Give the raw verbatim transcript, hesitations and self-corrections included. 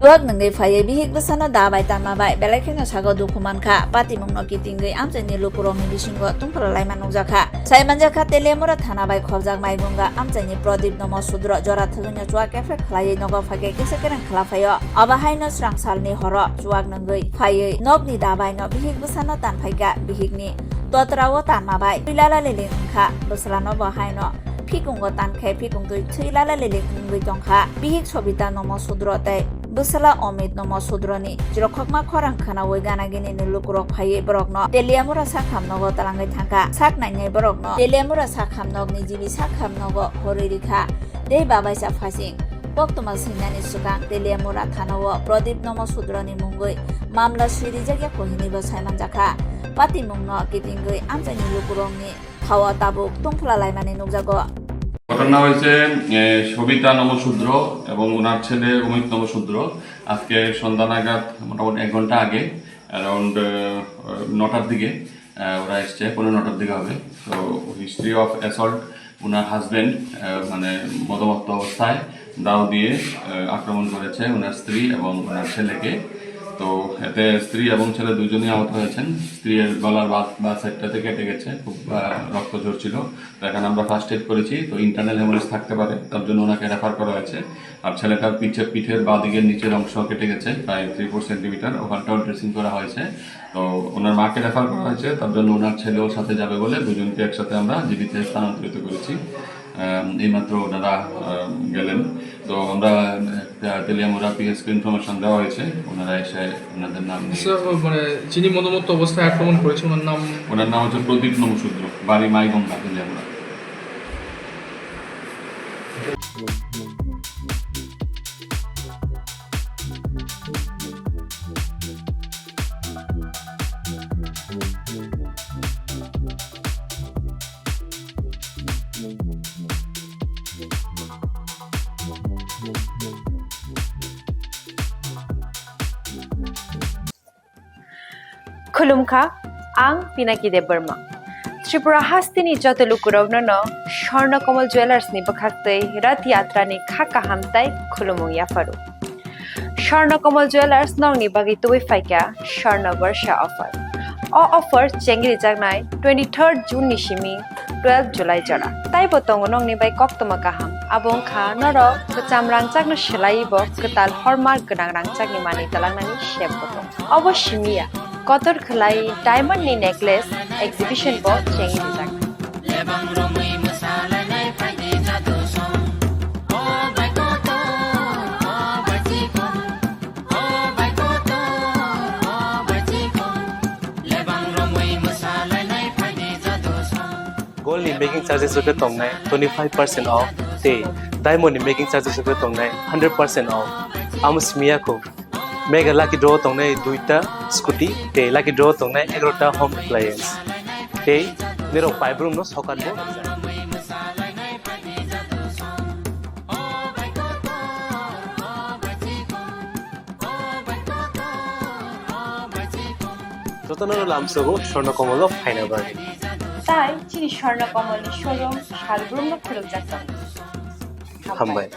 Chuak nwngwi phaiwi bihik bwsano da bai tanma bai belai kheno sago dukhu mankha. Patimungno kitingwi amchaini lukurokni bisingo tungphla laima nukjakha. Saimanjakha, Teliamura thana bai khobjak maigunga amchaini Pradip Nomo Sudro jora thwgwino chuak khe khlaiwi nogo phaikhe kisa kereng khwlaphaio. Abo haino srang salni horo chuak nwngwi phaiwi nokni da baino bihik bwsano tanphaikha. Bihikni totrao tanma bai thwi lala liling wngkha. Bwslano bo haino phikungo tankhe phikung twi thwi lala liling wngwi tongkha. Bihik Sobita Nomo Sudro tei bwsla Omit Nomo Sudroni chirokkhokma khorang khwnawi gana ginini lukurok phaiwi borokno Teliamura sakham nogo twlangwi thangkha. Sak nainai borokno Teliamura sakham nokni G B sakham nogo horwi rikha tei babaisa phasing koktwma swinani swkang Teliamura thanao Pradip Nomo Sudroni mungwi mamla swirijak ya hinwibo saimanjakha. Patimungno kitingwi amchaini lukurokni hao tabuk tungphla laimani nukjago. ঘটনা হয়েছে, এ, সবিতা নমশূদ্র এবং ওনার ছেলে অমিত নমশূদ্র আজকে সন্ধ্যা নাগাদ, মোটামুটি এক ঘন্টা আগে, অ্যারাউন্ড নটার দিকে, আহ, ওরা এসছে, পৌনে নটার দিকে হবে। তো হিস্ট্রি অফ অ্যাসল্ট, ওনার হাজব্যান্ড মানে মদমত্ত অবস্থায় দাও দিয়ে, আহ, আক্রমণ করেছে ওনার স্ত্রী এবং ওনার ছেলেকে। তো এতে স্ত্রী এবং ছেলে দুজনেই আহত হয়েছেন। স্ত্রীর গলার বা, বা সাইডটাতে কেটে গেছে, খুব, আহ, রক্ত ঝরছিল। তো এখানে আমরা ফার্স্ট এড করেছি, তো ইন্টারনাল হেমোরেজ থাকতে পারে, তার জন্য ওনাকে রেফার করা হয়েছে। আর ছেলেটার পিঠে, পিঠের বাঁ দিকের নিচের অংশ কেটে গেছে প্রায় থ্রি ফোর সেন্টিমিটার, ওখানটাও ড্রেসিং করা হয়েছে। তো ওনার মাকে রেফার করা হয়েছে, তার জন্য ওনার ছেলেও সাথে যাবে বলে দুজনকে একসাথে আমরা জিবিতে স্থানান্তরিত করেছি। আহ, এইমাত্র ওনারা, আহ, গেলেন। তো আমরা, আহ, তেলিয়ামুড়া পিএসকে ইনফরমেশন দেওয়া হয়েছে, ওনারা এসে ওনাদের নাম নিয়ে স্যার, ও মানে যিনি মদমত্ত অবস্থায় আক্রমণ করেছে, ওনার নাম? ওনার নাম হচ্ছে প্রদীপ নমশূদ্র, বাড়ি মাইগঙ্গা, Teliamura. Khulumkha, ang Pinaki Debbarma. Tripura hasteni joto lukurokno no Swarna Kamal Jewellers ni bwkhaktwi Rath Yatra ni kha kaham tai khulumung yapharu. Swarna Kamal Jewellers nokni bagwi tubui phaikha Swarna Barsha offer. O offer chengri jaknai twenty-third June ni simi twelve July jora. Taibo tongo nokni bai koktwma kaham. Abo wngkha norok kwcham rangchakno swlaiwi bo kwtal hallmark gwnang rangchakni manwi twlangnani sep bo tongo. Obo simi ya, kotor khwlai diamond ni necklace exhibition bo chengwi rijak. Gold ni making charges rok khe tongnai twenty-five percent off tei diamond ni making charges rok khe tongnai hundred percent off. Amo simi ya kho. Mega lucky draw tongnai duita scooty tei lucky draw tongnai egarota home appliance. Tei nirok paibrumno sokat bo. Jotono lamsogo Swarna Kamal o phaina bagwi. Tai chini Swarna Kamal ni showroom salbrumno khulukjak tongo. Hambai.